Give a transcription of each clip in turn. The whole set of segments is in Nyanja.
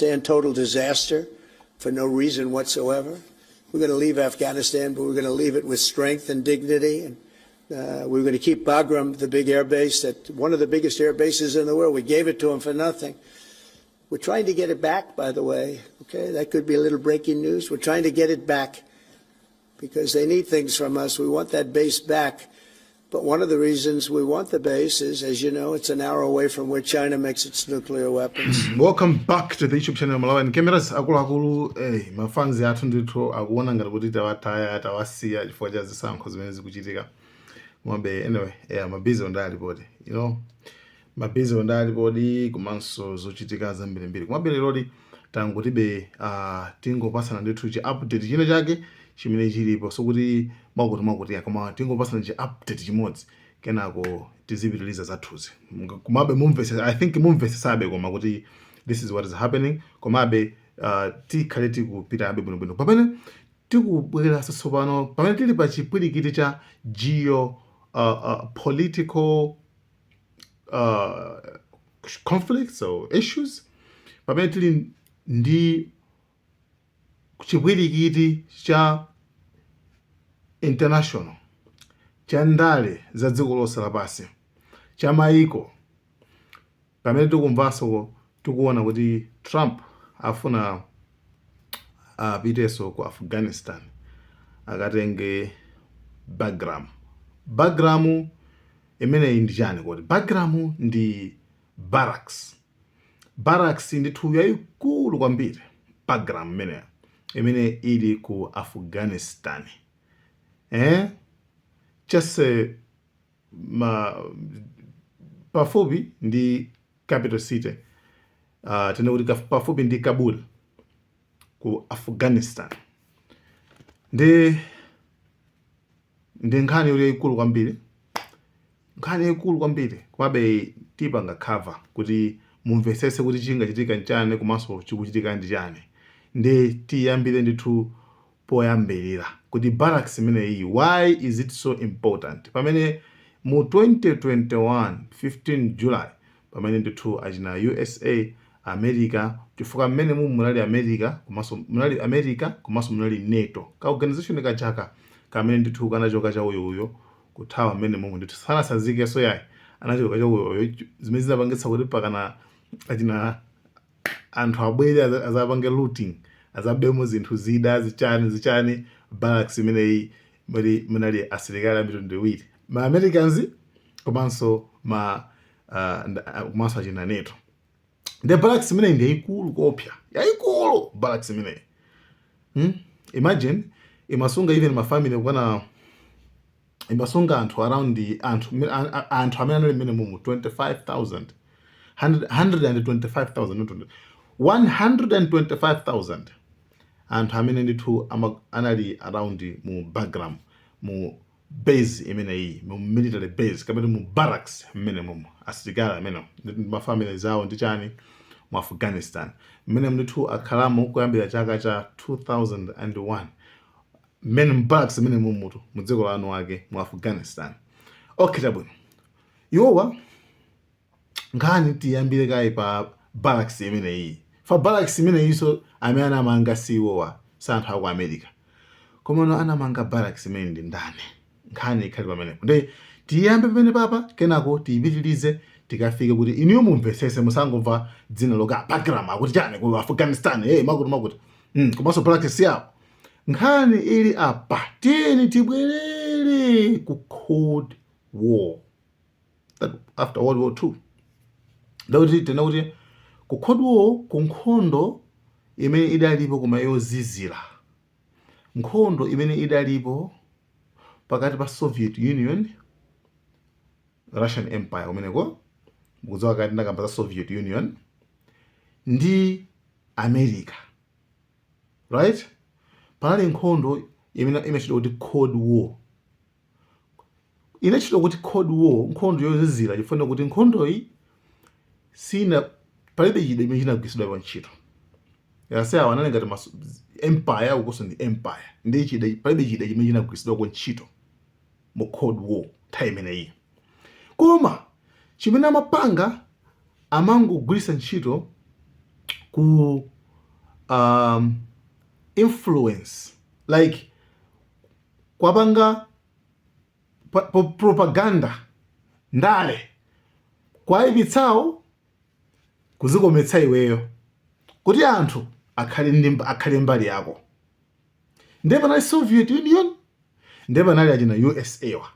Afghanistan, total disaster for no reason whatsoever. We're going to leave Afghanistan, but we're going to leave it with strength and dignity. And we're going to keep Bagram, the big air base, that one of the biggest air bases in the world. We gave it to them for nothing. We're trying to get it back, by the way. Okay, that could be a little breaking news. We're trying to get it back because they need things from us. We want that base back. But one of the reasons we want the base is, as you know, it's an hour away from where China makes its nuclear weapons. Welcome back to the YouTube channel Malawi Cameras. Akuluakulu, mafans athu ndithu akuona ngati kuti tawataya, tawasiya chifukwa cha zisankho zimene zikuchitika. Komabe anyway, yeah, mabusy ndalipodi, mabusy ndalipodi, komanso zochitika zambirimbiri. Komabe leroli tangotibe tingopasana ndithu chi update china chake chimene chilipo, sokuti mwakuti mwakuti, koma tingopasana chi update chimodzi, kenako tizipitiliza zathuzi. Komabe mumvese, I think mumvesesabe koma kuti this is what is happening. Komabe tikhale tikupitabe bwinobwino pamene tikubwereranso tsopano, pamene tili pa chipwirikiti cha geo political conflicts or issues, pamene tili ndi chipwirikiti cha international, cha ndale za dziko lonse lapansi, cha maiko, pamene tikumvanso, tikuona kuti Trump afuna apitenso ku Afghanistan akatenge Bagram. Bagram imeneyi ndi chani kodi? Bagram ndi barracks, barracks ndithu yayikulu kwambiri, Bagram imeneyo imene ili ku Afghanistan, chase ma pafupi ndi capital city, tene kuti pafupi ndi Kabul ku Afghanistan. Ndi nkhani yoti yayikulu kwambiri, nkhani yayikulu kwambiri. Komabe tipanga cover kuti mumvetsetse kuti chingachitika nchani komanso chikuchitika ndi chani. Ndi tiyambire ndithu poyambirira kuti barracks imeneyi, why is it so important? Pamene mu 2021, 15 July, pamene ndithu achina USA, America, chifukwa mmene mu munali America, komanso munali America, komanso munali NATO, ka organization kachaka kamene ndithu kanachoka cha uyuyo kuthawa mmene momwe ndithu sanasazikenso yayi, anachoka cha uyuyo, zimene zinapangitsa kuti pakana achina anthu abwere azapange looting, azabemo zinthu, zida, zichani zichani. Barracks imeneyi muli munali asilikali a mitundu iwiri, ma Americans komanso ma komanso achina NATO. The barracks imeneyi ndi yayikulu kopya, yayikulu barracks imeneyi, Imagine imasunga even mafamily kukwana, imasunga anthu around the anthu anthu amene anali mmene mumu 25,000, 125,000, not 20, 125,000 anthu amene ndithu anali around mu Bagram, mu base imeneyi, mu military base kapena mu barracks mmene mumu, asilikali amene ndi mafamily zawo ndi chani mu Afghanistan mmene ndithu akhalamo kuyambira chaka cha 2001, mmene mu barracks mmene mumutu mu dziko lanu wake mu Afghanistan. Okay, chabwino, iwowa nkhani tiyambire kayi pa barracks imeneyi. Fa barracks imeneyinso amene anamanga si iwowa, si anthu aku America. Komano anamanga barracks imene ndi ndani? Nkhani ikhali pamenepo. Ndi tiyambe pamene papa, kenako tiyipitirize tikafike kuti inuyo mumvetsetse, musangomva dzina loka Bagram akuti chani ku Afghanistan, hey, makuti makuti, komanso barracks yawo. Nkhani ili apa, tiyeni tibwerere ku Cold War, that after World War II. Ndakuti tena kuti ku Cold War, ku nkhondo imene idalipo koma yozizira, nkhondo imene idalipo pakati pa Soviet Union, Russian Empire kumeneko, mukudziwa kati ndakamba za Soviet Union, ndi America, right? Panali nkhondo imene imachitwa kuti Cold War. Inachitwa kuti Cold War, nkhondo yozizira, chifukwa kuti nkhondoyi sina palibe chida imene chinagwiritsidwa pa ntchito. Yase awo anali ngati empire, ukonso ndi empire, ndi chida, palibe chida chimene chinagwiritsidwako ntchito mu Cold War nthawi imeneyi. Koma chimene amapanga, amangogwiritsa ntchito ku influence, like kwapanga propaganda, ndale, kwayipitsawo kuzikometsa iweyo kuti anthu akhale mbali yako. Ndiye panali Soviet Union, ndiye panali achina USA wa.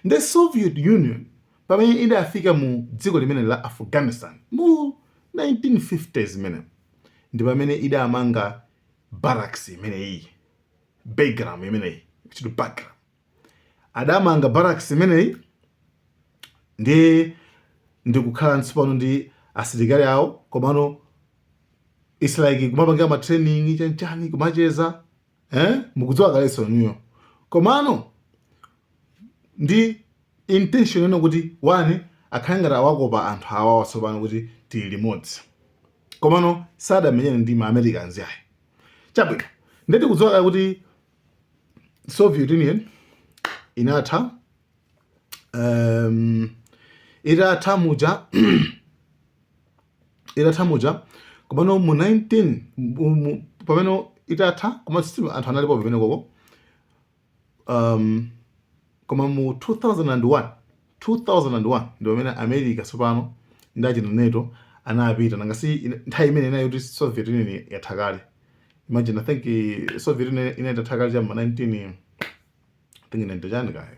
Ndiye Soviet Union pamene idafika mu dziko limene la Afghanistan mu 1950s imene ndi pamene idamanga barracks imeneyi, Bagram imeneyi, kuchiti Bagram. Adamanga barracks imeneyi ndi ndikukhala tsopano ndi asilikali awo, komano it's like kumapanga ma training chanchani, kumacheza, mukudziwa kalenso inuyo. Komano ndi intention ino kuti one akhale ngati awakopa anthu awawa tsopano kuti tili limodzi, komano sadamenyane ndi ma Americans ayi. Chabwino, ndeti kudziwa kale kuti Soviet Union inatha, itatha muja, komano mu 19 pamene itatha, koma still anthu analipo pamene koko, koma mu 2001 ndi pamene America tsopano ndi achina NATO anapita. Nangasi nthawi imene inayo kuti Soviet Union yatha kale. Imagine, I think Soviet Union inali itatha kale cham'ma 19, I think 90 chani kaya,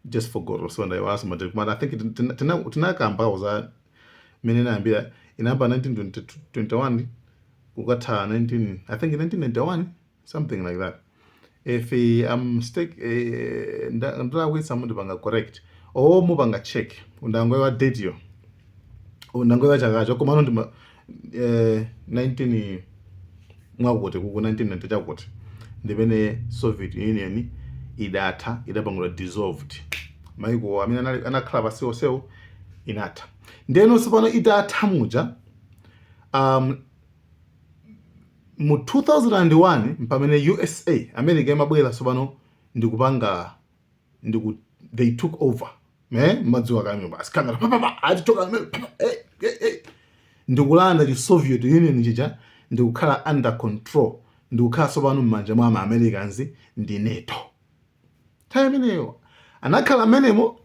just forgot also, ndaiwaso madate. Koma I think tinakamba za imene inayambira, inayamba 1921 kukatha 19, I think 1991, something like that. If I'm mistake, ndalakwitsa mundipanga correct or mupanga check. Ndangoiwa date yo, ndangoiwa chakacho, komano ndima 19 mwakuti kuku 1990 chakuti ndimene Soviet Union idatha, idapangidwa dissolved. Maiko amene anakhala pasi onsewo inatha. Ndeno tsopano itatha muja, mu 2001 pamene USA, America imabwera tsopano ndikupanga they took over, madziwa kamwe basi kamera pa ati toka pa, pa, eh. Ndikulanda chi Soviet Union chija, ndikukhala under control, ndikukhala tsopano m'manja mwa ama Americans ndi NATO. Nthawi imeneyo anakhala amenemo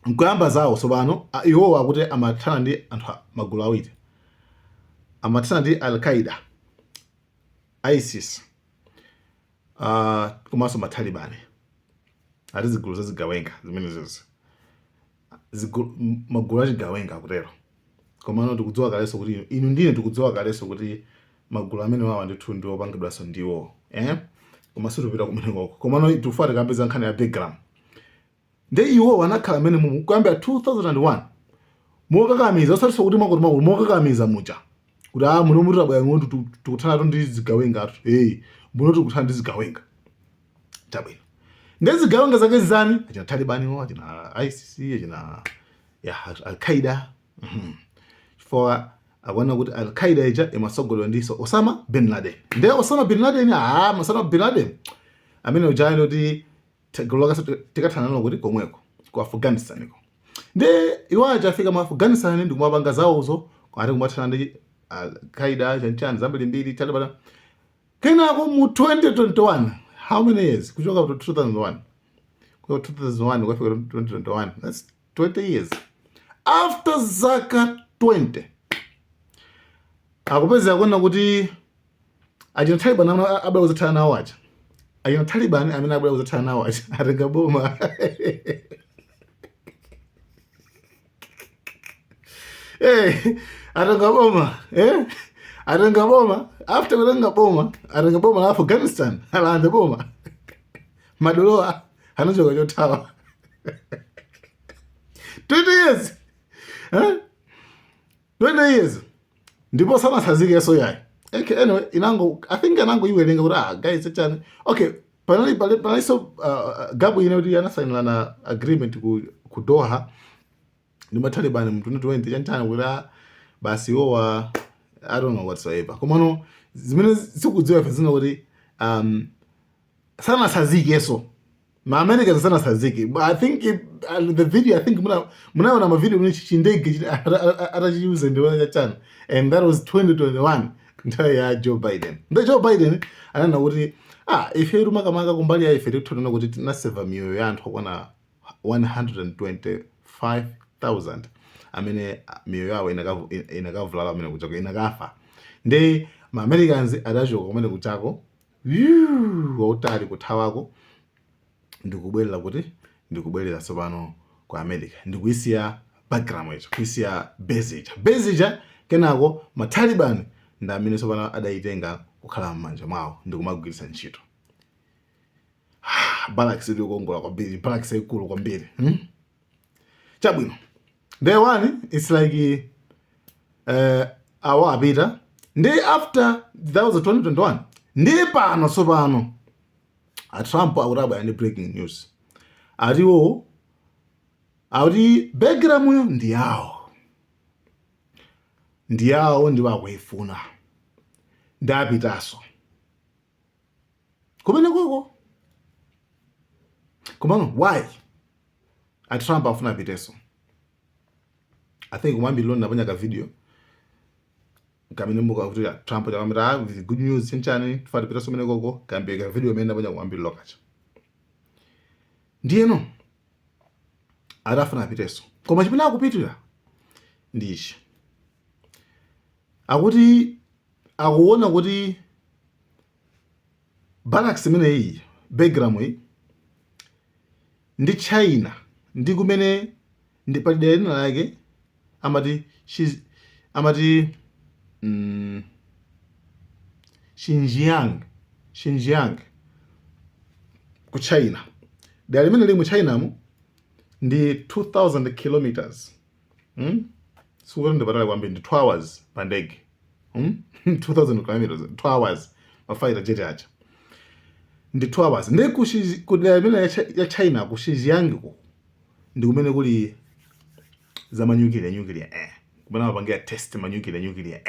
nkuyamba zawo tsopano. Iwowo akuti amathana ndi anthu magulu awiri: amathana ndi Al Qaeda, ISIS, komanso Matalibani. Ati zigulu zazigawenga zimenezizi, magulu achigawenga akutero. Komano tikudziwa kalenso kuti inu ndine tikudziwa kalenso kuti magulu amene wawa ndithu ndi opangidwanso ndiwo, eh? Koma situpita kumenekoko, komano tikufuna tikambeza nkhani ya Bagram. Nde iwo anakhala amene mumu kuyambira 2001 mokakamiza, osatinso kuti mwakuti mwakuti, mokakamiza muja kuti a muno mutabwera ngono tikuthanatu ndi zigawengatu, hey, muno tikuthana ndi zigawenga. Chabwino, nde zigawenga zake zani? Achina Talibani, achina ICC, achina ya Al Qaeda. Chifukwa akuona kuti Al Qaeda ija imatsogolera ndiso Osama bin Laden. Nde Osama bin Laden, Osama bin Laden amene ujayo kuti gulu lake tikathana nalo kuti komweko ku Afghanistan ko. Nde iwo aja afika mu Afghanistan ndikumapanga zawozo, ati kumathana ndi Al Qaeda, chanchani, zambirimbiri, Taliban. Kenako mu 2021, how many years kuchoka ku 2001, kuchoka 2001 kufika 2021, that's 20 years. After zaka 20 akupezeka kuona kuti achina Taliban amene abwera kuzathana nawo aja, achina Taliban amene abwera kuzathana nawo aja atenga boma. Atenga boma, atenga boma. After kutenga boma, atenga boma la Afghanistan, alanda boma, madolowa anachoka chothawa. 20 years, eh? 20 years ndipo sanasazikenso yayi. Okay, anyway, inango, I think anango iwerenga kuti ah guys, chani, okay, panali panalinso gap ine kuti anasainirana agreement ku Doha ndi Mataliban mu 2020 chanchani, kuti ah, basi iwowa, I don't know whatsoever. Komano zimene zikudziwa ife zina kuti sanasazikenso ma Americans, sanasazike. But I think the video, I think munaona ma video mune chindege atachiuze ndi chachani, and that was 2021. Nthawi ya Joe Biden, ndi Joe Biden ananena kuti, ah, ife makamaka kumbali ya ife tikutha kuti tinaseva miyoyo ya anthu okwana 125,000 amene miyoyo yawo inakavulala amene kuchako, inakafa. Ndi ma Americans adachoka kumene kuchako wautali kuthawako, ndikubwerera kuti ndikubwerera tsopano ku America, ndikuyisiya Bagram ija, kuyisiya base ija, base ija. Kenako ma Taliban ndi amene tsopano adayitenga kukhala m'manja mwawo ndikumagwiritsa ntchito. Barracks ili yokongola kwambiri, barracks yaikulu kwambiri, Chabwino, day one, it's like awo apita ndi after that was 2021. Ndi pano tsopano a Trump akuti abwera ndi breaking news, atiwo akuti Bagramuyo ndi yawo, ndi yawo, ndipo akuifuna, ndi apitanso kumene koko. Komano why a Trump afuna apitenso? I think kumambiri naponya ka video kamene muka kuti Trump chakamira, ah, good news chenchani, tifati pitaso kumene koko. Kambe ka video imene naponya kumambiri lokacha. Ndiyeno adafuna apitenso, koma chimene akupitira ndi ichi: akuti akuona kuti barracks imeneyi, Bagram iyi, ndi China, ndi kumene ndi pali dera lina lake amati amati Xinjiang, Xinjiang ku China. Dera limene lili mu Chinamo ndi 2000 kilometers, Sikuti ndipatali kwambiri, ndi 2 hours pa ndege, 2000 kilometers, 2 hours pa fighter jet aja, ndi 2 hours. Ndi ku dera limene ya China, ku Xinjiang ku, ndi kumene kuli za ma nuclear, nuclear, kumene amapangira test ma nuclear, nuclear,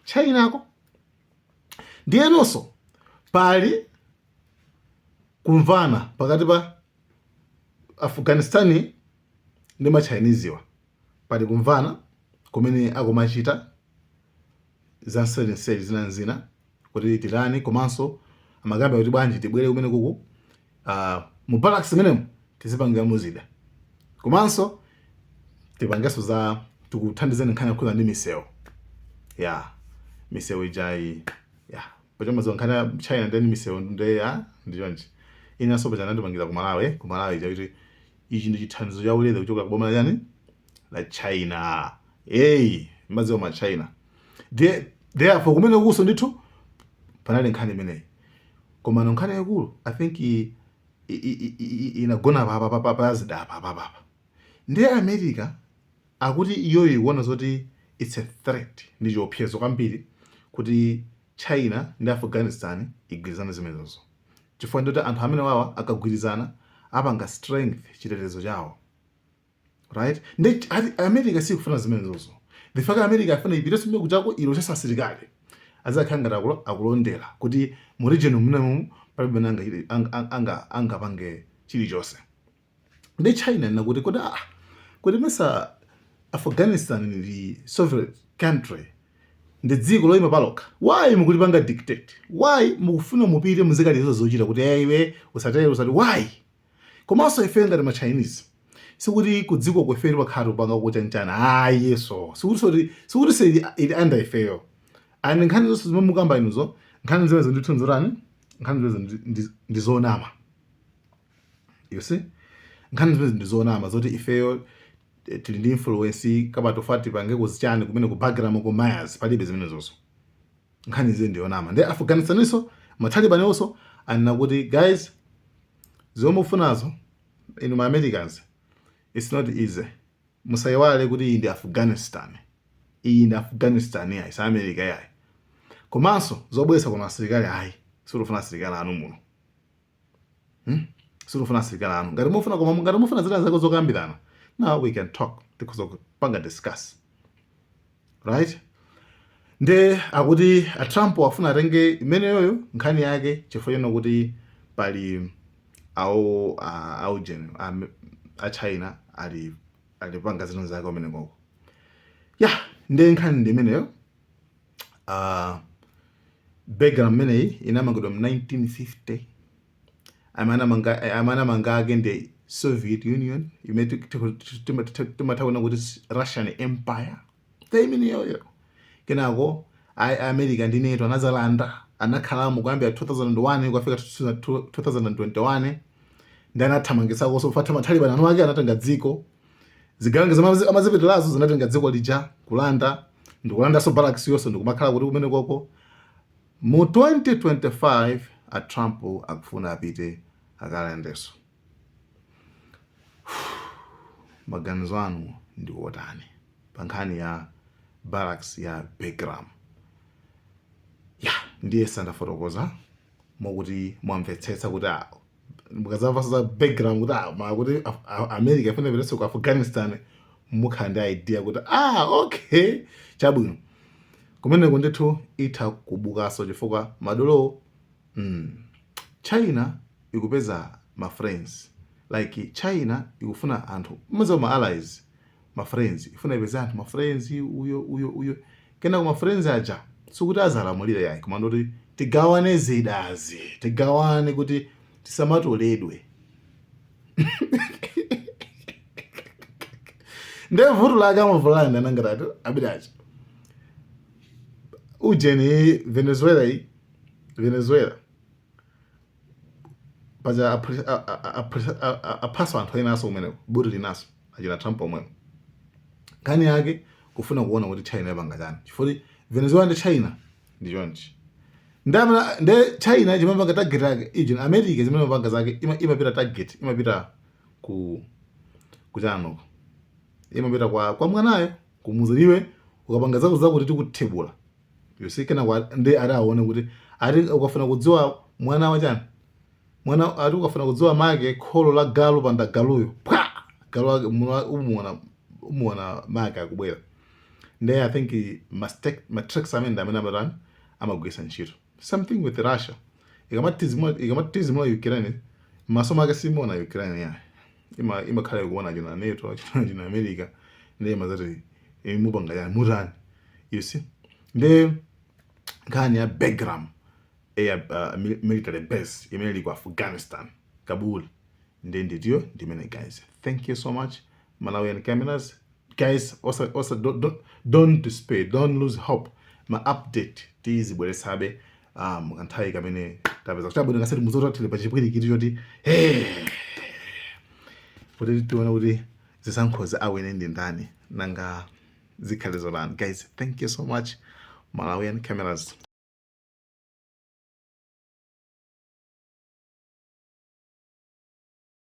China ko. Ndiyenonso pali kumvana pakati pa Afghanistan ndi ma Chinesewa, pali kumvana kumene akumachita za nseliseli zinazina kuti tirani. Komanso amakamba kuti bwanji tibwere kumene kuku, mu barracks imenemo tizipangira muzida, komanso tipangenso za tikuthandizani nkhani yakhuza ndi misewu ya misewu ijayi ya pachamaziwa nkhani ya China ndeni misewu nde ya ndichonchi. Inanso pacha anandipangira ku Malawi, ku Malawi ija, kuti ichi ndi chithandizo cha ulere kuchoka kuboma la chani, la China. Hey, madziwa ma China. Therefore kumene kuso ndithu panali nkhani imeneyi. Koma no, nkhani yaikulu I think inagona pa pazida apa pa pa. Ndiye America akuti iyoyo ikuona zoti it's a threat, ndi chiopsezo kwambiri kuti China ndi Afghanistan igwirizane zimenezozo, chifukwa ndoti anthu amene wawa akagwirizana apanga strength chitetezo chawo, right? Ndi ati America sikufuna zimenezozo. The fact America afuna ipitenso mmene kuchako, ilowetsenso asilikali azakhala ngati akulondera kuti mu region mumenemu palibe angapange chilichonse. Ndi China ina kuti kodi, ah, kuti mesa Afghanistan ndi sovereign country, ndi dziko loyima palokha? Why mukulipanga dictate? Why mukufuna mupite muzikalizo zochita kuti iwe usatere, usati? Why? Komanso ife ngati ma Chinese, sikuti ku dziko kwefe pakhala kupanga kuchanchana, ayi. So sikuti se ili under ifeyo. And nkhani zonse zimene mukamba inuzo, nkhani zimenezo ndithu nzotani? Nkhani zimenezo ndi zonama, you see? Nkhani zimenezo ndi zonama, zoti ifeyo tili ndi influence kaba tofa tipange kuzichani kumene ku Bagram ku Myers, palibe zimenezozo. Nkhani zizi ndiyonama. Ndi Afghanistaninso ma Taliban also anena kuti, guys, zomwe mufunazo inu ma Americans, it's not easy. Musayiwale kuti iyi ndi Afghanistan, iyi ndi Afghanistan yayi, si America yayi. Komanso zobweretsa kuno asilikali, ayi, sitikufuna asilikali anu muno, Sitikufuna asilikali anu. Ngati mufuna, koma ngati mufuna zina zako zokambirana, now we can talk, tikhoza kupanga discuss, right? Nde akuti a Trump afuna atenge imeneyoyo nkhani yake chifukwa chino kuti pali awo aujeni a China ali alipanga zinthu zake kumene koko. Ya, nde nkhani ndi imeneyo. Bagram imeneyi inamangidwa mu 1950. Amene amanga ake ndi Soviet Union, imene timatha kuona kuti Russian Empire ta imeneyoyo. Kenako America ndi NATO anazalanda, anakhalamo kuyambira 2001 kukafika 2021, ndi anathamangisakonso fatha Taliban. Anu ake anatenga dziko, zigawenga amazipitirazo zinatenga dziko lija, kulanda ndikulandanso barracks yonse, ndikumakhala kuti kumene koko. Mu 2025 a Trump akufuna apite akalandenso. Maganizo anu ndi otani pa nkhani ya barracks ya Bagram? Ya, ndiye sandafotokoza mokuti mwamvetsetsa kuti mukazamva za Bagram kuti kuti America ifuna ipitenso ku Afghanistan, mukhala ndi idea kuti okay, chabwino, kumeneko ndithu itha kubukaso, chifukwa madolo China ikupeza ma friends, like China ikufuna anthu maza ma allies, ma friends, ifuna ipeze anthu ma friends, uyo, uyo, uyo. Kenako ma friends aja sikuti azalamulire yayi, koma ndoti tigawane zidazi, tigawane kuti tisamatoledwe. Nde vuto lake amavulana anangatatu abirachi ujeni Venezuela iyi. Venezuela paja aphaso anthu enaso kumeneko, buti linaso achina Trump omwewo. Nkhani yake kufuna kuona kuti China yapanga chani, chifukwa Venezuela ndi China ndi chonchi. Nde China chimapanga target yake iji, America zimene mapanga zake imapita target, imapita ku kuchanoko, imapita kwa mwanayo kumuza, "Iwe ukapanga zako zakuti tikuthebula." You see? Kenako ndi ati aone kuti ati ukafuna kudziwa mwana wachani, mwana ati ukafuna kudziwa make kholo la galu, panda galuyo pwa galu wake umuona make akubwera. Nde I think ma tricks amene ndi amene amatani, amagwiritsa ntchito. Something with Russia, ikamatizimula Ukraine, maso make simuona Ukraine yayi, imakhala ikuona china NATO, china America. Ndiye imazati imupanga yani, mutani? You see? Nde nkhani ya Bagram air military base imene ili ku Afghanistan, Kabul, ndi nditiyo ndimene. Guys, thank you so much. Malawian Cameras, guys, also don't despair, don't lose hope. Ma update tizibweretsabe kanthawi kamene tapeza chabwino kasati muzotathire pa chipwirikiti choti hey, kuti tione kuti zisankhozi awene ndi ndani, nanga zikhale zotani. Guys, thank you so much. Malawian Cameras.